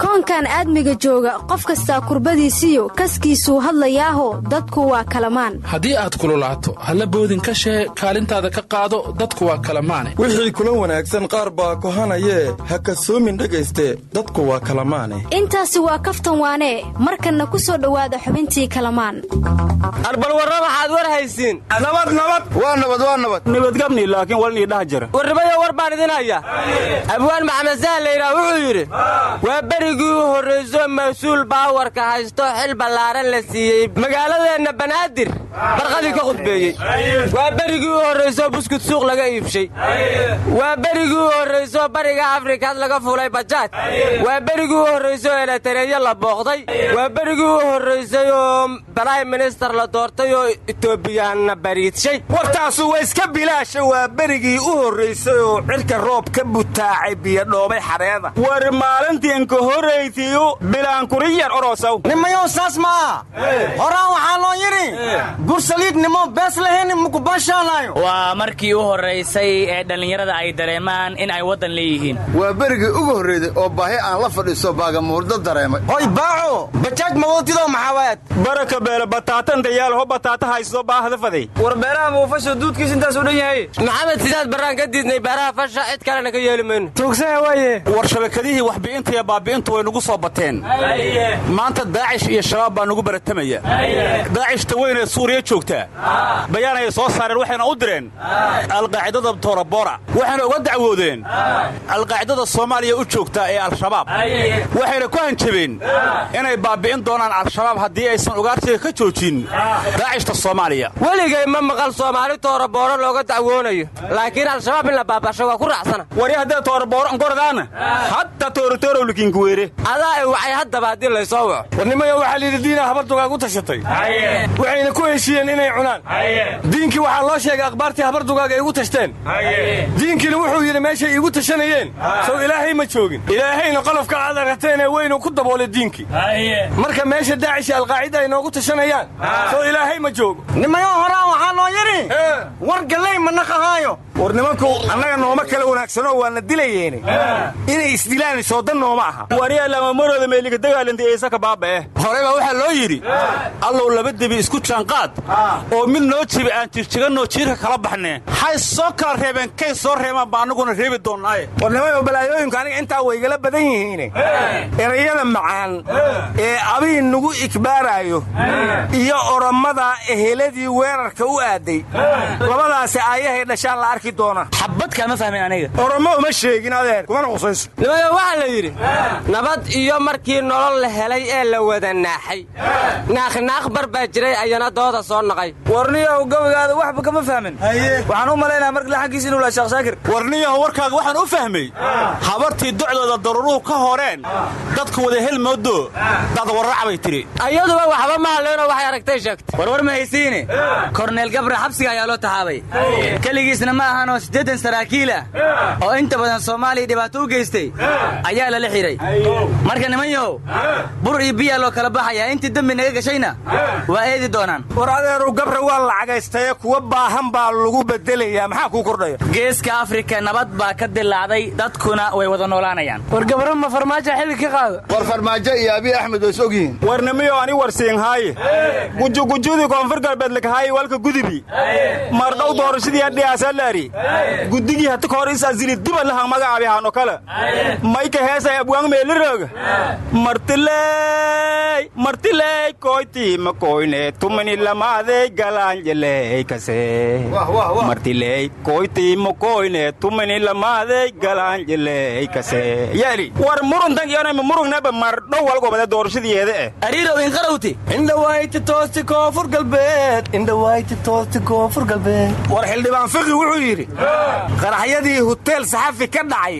Koonkan aadmiga jooga, qof kastaa kurbadiisiyo kaskiisuu hadlayaaho, dadku waa kalamaan. Haddii aad kululaato, halla boodin ka shee, kaalintaada ka qaado, dadku waa kalamaane. Wixii kula wanaagsan qaar baa kohanayee, ha kasoomin dhegayste, dadku waa kalamaane. Intaasi waa kaftan waanee. Markanna ku soo dhowaada xubintii Kalamaan. Arbalwarra, waxaad war haysiin? Nabad, nabad. Waa nabad, waa nabad. Nabadgabni, laakiin walnii dhah jira. Warnimayo, war baan idin haya. Abwaan Maxamed Sahal layidhaah wuxuu yidhi: "Waa berigii u horrayso mas-uul baawarka haysto xil ballaaran la siiyey, magaaladeenna Banaadir barqadii ka khudbeeyey. Waa berigii u horrayso buskud suuq laga iibshay. Waa berigii u horrayso Bariga Afrikaad laga fulay bajaaj. Waa berigii u horrayso eletareeyo la booqday. Waa berigii u horraysay oo prime minister la doortay oo Etobiyaanna bariidshay." Wartaasu waa iska bilaasha. Waa berigii u horraysay oo cirka roob ka butaacay, biyodhoobay xareeda. War maalintiinka horraytiyu bilaankuriyar orosaw. Nimayow, saas ma aha. Horaan waxaa loo yidhi: "Bursaliid nimo bees lahayn mukubashaanayo." Waa markii u horraysay ee dhallinyarada ay dareemaan in ay waddan leeyihiin. Waa berigii ugu horreeyey oo baahi aan la fadhiiso baagamuurdo dareemay. Hoy baaco, bajaaj mawootidoo maxaawaad? Baraka beele, bataatantayaal ho bataata haysto baahda faday. War beeraha muufasha duudkiis intaasuu dhan yahay. Maxamed Sidaad Barraan ka diidnay beeraha fasha, cid kalena ka yeeli mayno. Tuugsaha waaye. War shabakadihii waxbi'inta iyo baabi'intu way nugu soo bateen. Maanta Daacish iyo Shabaab baa nugu baratamaya. Daacishta weyn ee Suuriya joogtaa bayaan ayay soo saareen, waxayna u direen Alqaacidada Toorabora, waxayna uga dacwoodeen Alqaacidada Soomaaliya u joogtaa ee Al-Shabaab, waxayna ku hanjabeen inay baabi'in doonaan Al-Shabaab haddii aysan ugaarsiga ka joojin Daacishta Soomaaliya. Weligay ma maqal Soomaali Toorabooro looga dacwoonayo, laakiin Al-Shabaab in la baabasho waa ku raacsana. Wari haddee Toorabooro ngordaana hatta tooratoorowlikinkuweere. Adaa ay wacay haddaba haddii laysoo waco. Warnimayo, waxaa layidhi diinaa habardugaag u tashatay, waxayna ku heshiiyeen inay cunaan. Diinkii waxaa loo sheegay akhbaartii habardugaag ay ugu tashteen. Diinkiina wuxuu yidhi: "Meeshay iigu tashanayeen sow Ilaahay ma joogin?" Ilaahayna qolofka aad aragteenee weynuu ku daboolay diinkii. Marka meesha Daacish, Alqaacida ay noogu tashanayaan, sow Ilaahay ma joogo? Nimayo, horaan waxaa loo yidhi: "War galley ma naqahaayo." War nimanku annaga nooma kala wanaagsanoo waana dilayeene, inay isdilaan soodan nooma aha. Wariyaa lamamarooda meeliga dagaalanta eesaka baaba'e. Hore baa waxaa loo yidhi: "Allow laba debi isku jaanqaad oo mid noo jibi aan jirjigannoo jiirka kala baxnee." Hay soo kala reebeen, kay soo reebaan baa annaguna reebi doonnaaye. War nimayo, balaayooyinku aniga intaa waygala badan yihiine, erayada macaan ee abii nagu ikbaaraayo iyo Orommada eheladii weerarka u aaday, labadaasi aayahay dhashaan la arki doona. Xabad kaama fahmin aniga. Orommo uma sheegin, adeer, kumana qusayso. Nimayo, waxaa la yidhi: nabad iyo markii nolol la helay ee la wada naaxay, naaqnaaq bar baa jiray ayana dooda soo naqay. Warniyahow, gabaygaada waxba kama fahmin. Waxaan u malaynaya marka laxankiisa inuu laha Sheekh Shaakir. Warniyaho, warkaaga waxaan u fahmay habartii docdooda daruuruhu ka horeen, dadku wada hel moodo dad warrac bay tidhi. Ayaduba waxba ma hadleenoo waxay aragtay sheegtay. Warwar ma haysiine, Korneel Gabra xabsiga ayaa loo taxaabay. Keligiisna ma ahanoo 80 saraakiil ah oo inta badan Soomaaliya dhibaato u geystay ayaa lala xidhay. Marka nimanyahow, bur iyo biyaa loo kala baxayaa, intii dembi naga gashayna waa eedi doonaan. War adeeru, Gabra waa lacagaystaye, kuwa baahan baa lagu bedelayaa. Maxaa kuu kordhaya? Geeska Afrika nabad baa ka dilaacday, dadkuna way wada noolaanayaan. War Gabra ma Farmaajo xilli ka qaado? War Farmaajo iyo Abiy Axmed way is og yihiin. Warnimiyo, ani warsiinhaaye, gujugujudii Koonfur Galbeed lakahaay walka gudubi mardhow doorashadii adhiyaasaalaari guddigii hata ka hor is asili diba lahan magacaabi haano kale mayka heesay abwaang meelirooga: "Martiley, martiley, koyti makoyne tumani lamaadey galaanjeley kase. Martiley, koyti makoyne tumani lamaadey galaanjeley kase." Yaali war muruntan iyonayma murugnaba mardhow walgobade doorashadiyeeda eh. Ariirow inqarawti. Indhawayti toosti Koonfur Galbeed, indhawayti toosti Koonfur Galbeed. War xildhibaan Fiqi wuxuu yidhi: "Qaraxyadii huteel Saxafi ka dhacay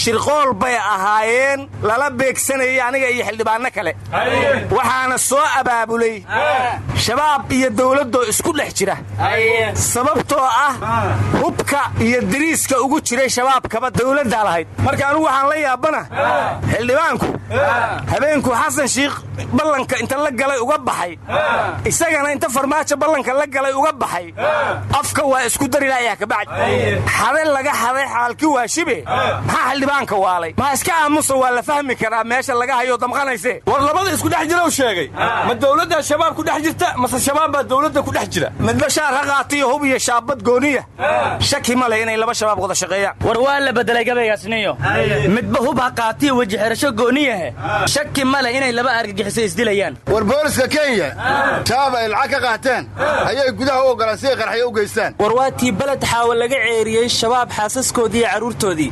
shirqool bay ahaayeen lala beegsanayay aniga iyo xildhibaanno kale, waxaana soo abaabulay shabaab iyo dawladoo isku dhex jira sababtoo ah hubka iyo dariiska ugu jiray shabaabkaba dawladdaa lahayd marka anugu waxaan la yaabana xildhibaanku habeenku Xasan Sheikh ballanka inta la galay uga baxay isagana inta farmaajo ballanka la galay uga baxay afka waa isku dari laayaa ka bacdi xaday laga xaday xaalkii waa shibe maxaa xildhibaanka waalay ma iska aamusa waa la fahmi karaa meesha laga hayo damqanayse war labada isku dhex jira uu sheegay ma dawladda shabaab ku dhex jirta mase shabaab baa dawladda ku dhex jira midba shaar ha qaatiyo hub iyo shaabad gooniya shaki ma leh inay laba shabaab wada shaqeeyaan war waa la bedelay gabaygaasniyo midba hub ha qaatiyo waji xirasho gooniyahe shaki ma leh inay laba argagixiso isdilayaan war booliska Kenya shabaab ay lacag ka qaateen ayay gudaha u ogolaan si ay qarxyo u geystaan war waa tii baled xaawa laga ceeriyey shabaab xaasaskoodii iyo carruurtoodii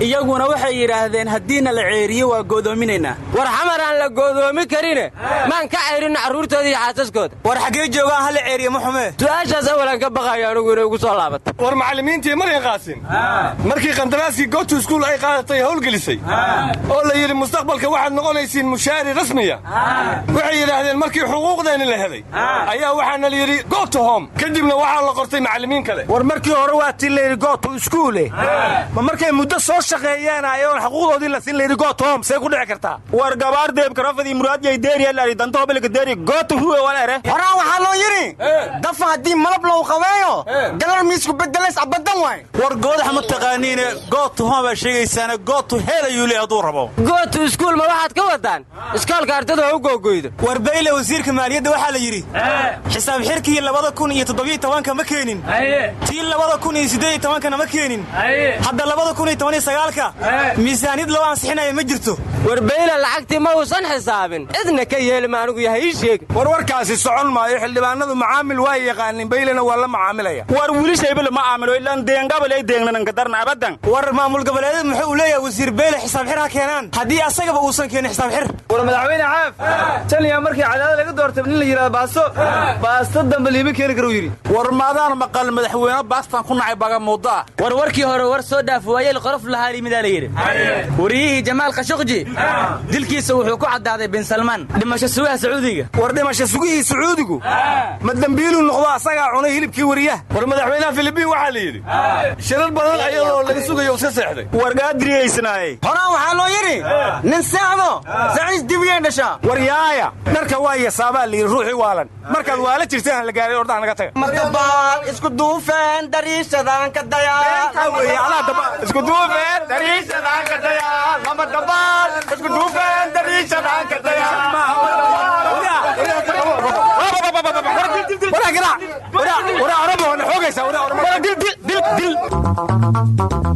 iyaguna waxay yidhaahdeen haddiina la ceeriyo waa go'doominaynaa war xamar aan la go'doomi karine maan ka ceerinno carruurtoodii iyo xaasaskooda war xaggee joogaan ha la ceeriyo ma xumee su'aashaas awalan ka baqayo anigu inay ugu soo laabato war macallimiintii Maryan Qaasim markii qandaraaskii go to school ay qaadatay howlgelisay oo la yidhi mustaqbalka waxaad noqonaysiin mushaari rasmiya waxay yidhaahdeen markii xuquuqdeeni la helay ayaa waxaana la yidhi go to home kadibna waxaa la qortay macallimiin kale war markii hore waa tii la yidhi go to school ma markay muddo soo shaqeeyeen ayoon xuquuqdoodii la siin la yidhi go to home see ku dhici kartaa war gabaar deeb karafadii muraadiyay deeriya danto bilka deeri go to huwe wala ere horaan waxaa loo yidhi dafa haddii malab loo qabeeyo galar miisku bedelays abadan waay war goodax ma taqaaniine go to home baa sheegaysaana go to hell ayuu leeyahay hadduu rabo go to school ma waxaad ka wadaan iskoolka ardada ha u googoydo war bayle wasiirka maaliyadda waxaa la yidhi xisaab xirkii 2017 ma keenin tii 2018 ma keenin hadda 2019 miisaaniyad loo ansixinayo ma jirto war bayle lacagtii ma uusan xisaabin cidna ka yeeli ma anigu yahay ii sheeg war warkaasi socon maayo xildhibaanadu macaamil waa yaqaanin baylena waa la macaamilaya war wili shaybal ma aamilo ilaan deengabal ay deengnan ka darna abadan war maamul goboleedyada muxuu leeyahay wasiir bayle xisaab xir ha keenaan haddii asagaba uusan keenin xisaab xir war madaxweyne caaf taliya markii cadaalad laga doortay nin la yiraahdo baasto baasto dambe liima keeni karo yiri war maadaan maqal madaxweyne baastan ku nacay baga muuda war warkii hore war soo dhaaf waayeel qorof lahaa limidaa la yiri wariyihii Jamaal Khashoggi dilkiisa wuxuu ku cadaaday bin Salman dhimasho sugaha Sacuudiga war dhimasho sugihii Sacuudigu ma dambiilu noqdo asaga cunay hilibkii wariyaha war madaxweynaha Filibiin waxa la yiri shirar badan ayadoo laga sugayo iska seexday war gaadriyeysnaay horaan waxaa loo yiri nin seexdo saciis dibiyeen dhasha war yaaya dharka waa yasaabaa la yiri ruuxii waalan markaad waala jirtaan la gaaray ordaha naga taga markabaal isku duufeen dariishadan ka dayaa isku duufeen dariishadan ka dayaa lama dabaal isku duufeen dariishadan ka dayaa wara wara wara wara wara